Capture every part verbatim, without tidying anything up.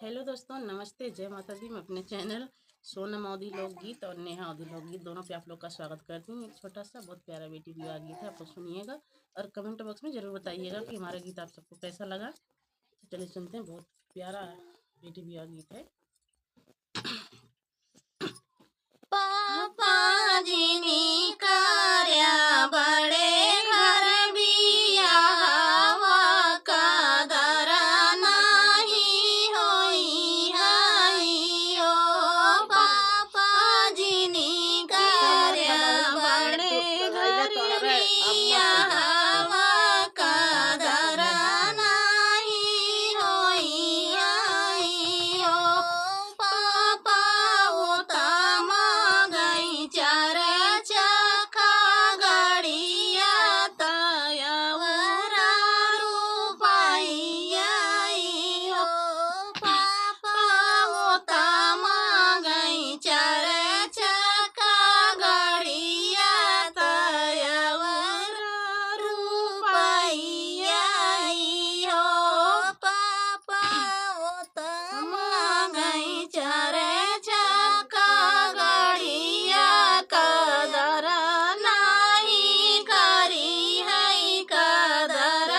हेलो दोस्तों, नमस्ते, जय माता दी। मैं अपने चैनल सोनम अवधी लोकगीत और नेहा अवधी लोकगीत दोनों पे आप लोग का स्वागत करती हूँ। एक छोटा सा बहुत प्यारा बेटी विवाह गीत है, आप लोग सुनिएगा और कमेंट बॉक्स में ज़रूर बताइएगा कि हमारा गीत आप सबको कैसा लगा। तो चलिए सुनते हैं, बहुत प्यारा बेटी विवाह गीत है। पापा जिनी कर्या बड़े घर बियाहवा कदर नाही होई हई हो। पापा जिनी कर्या बड़े घर बियाहवा कदर नाही होई हई हो। पापा ओतमा गई चार चक्का गड़िया तयवरा रुपैया हो। पापा ओतमा गई चार चक्का गड़िया तयवरा रुपैया हो। पापा ओतमा गई चार चक्का गड़िया कदर नाही करी हई, कदर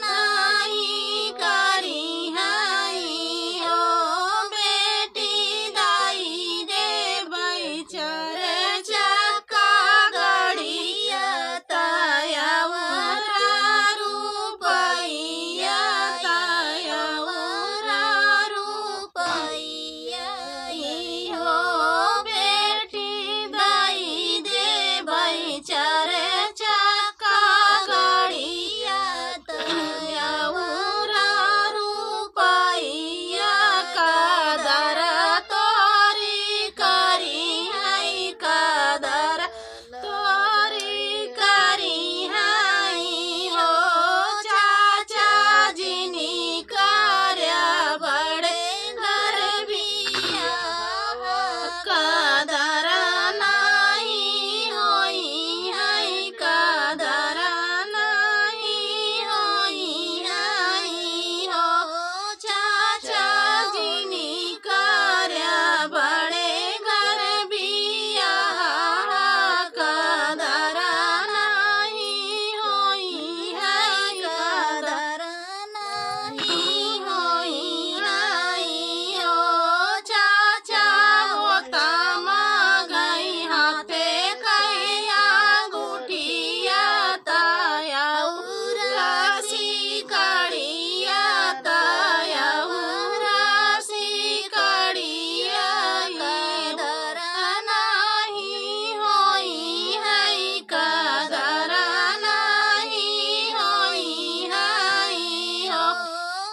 नाही करी हई हो। बेटी दाई देबै चार चक्का गड़िया तयवरा रुपैया, तयवरा रुपैया हो। बेटी दाई देबै चार चक्का गड़िया तयवरा रुपैया कदर तोरी करी हई, कदर तोरी करी हई हो। चाचा जिनी कर्या बड़े घर बियाहवा कदर नाही होई हई, कदर नाही होई हई हो। चाचा जिनी कर्या बड़े घर बियाहवा कदर नाही होई हई, कदर नाही होई हई हो। चाचा ओतमा गई हाथे कई अंगूठिया तयवरा सिकड़िया, तयवरा सिकड़िया कदर नाही होई हई, कदर नाही होई हई हो।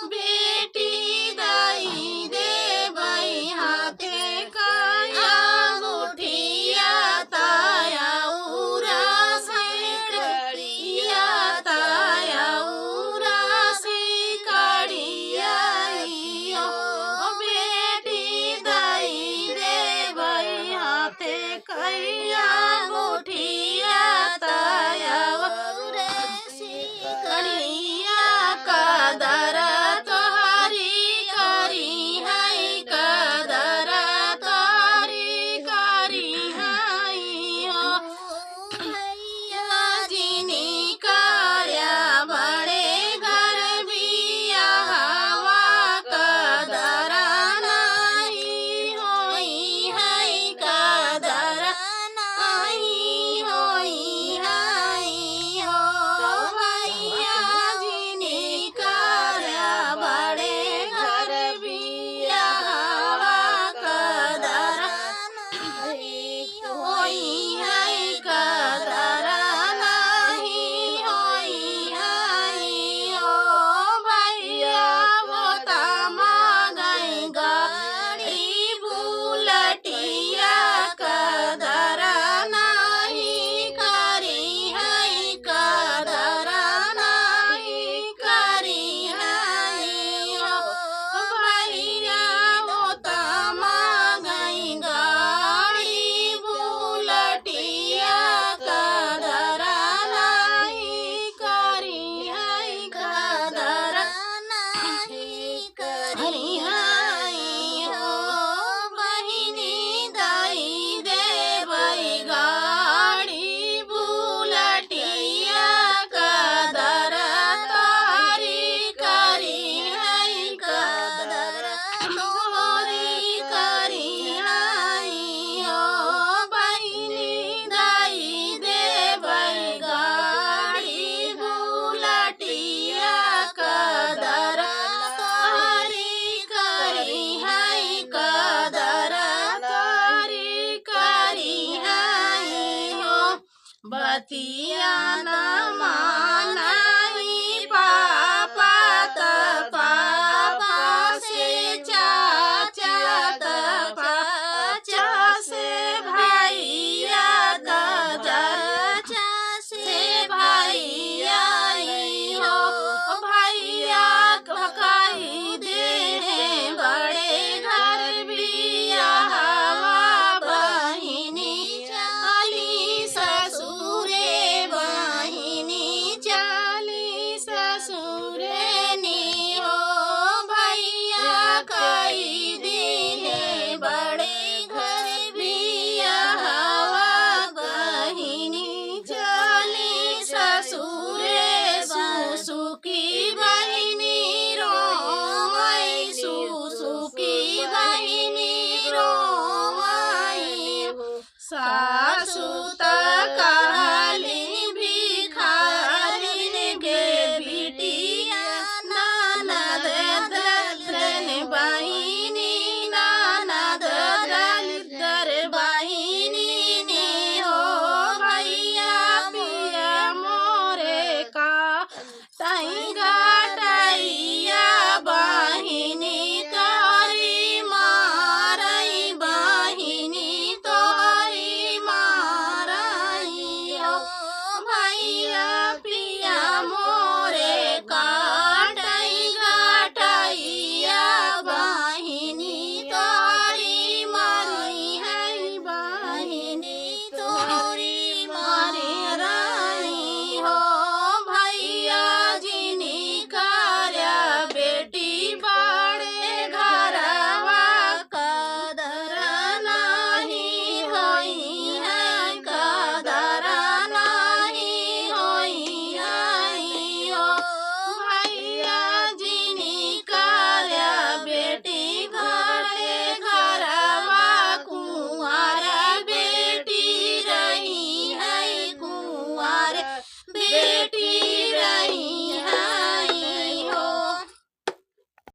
बेटी दाई देबै हाथे कई अंगूठिया तयवरा सिकड़िया, तयवरा सिकड़िया हो। बेटी दाई देबै हाथे कई अंगूठिया तयवरा सिकड़िया कदर तोहरी करी हई, कदर तोहरी करी हई हो। भैया जिनी कर्या बड़े घर बियाहवा कदर नाही होई हई, कदर बतिया न माना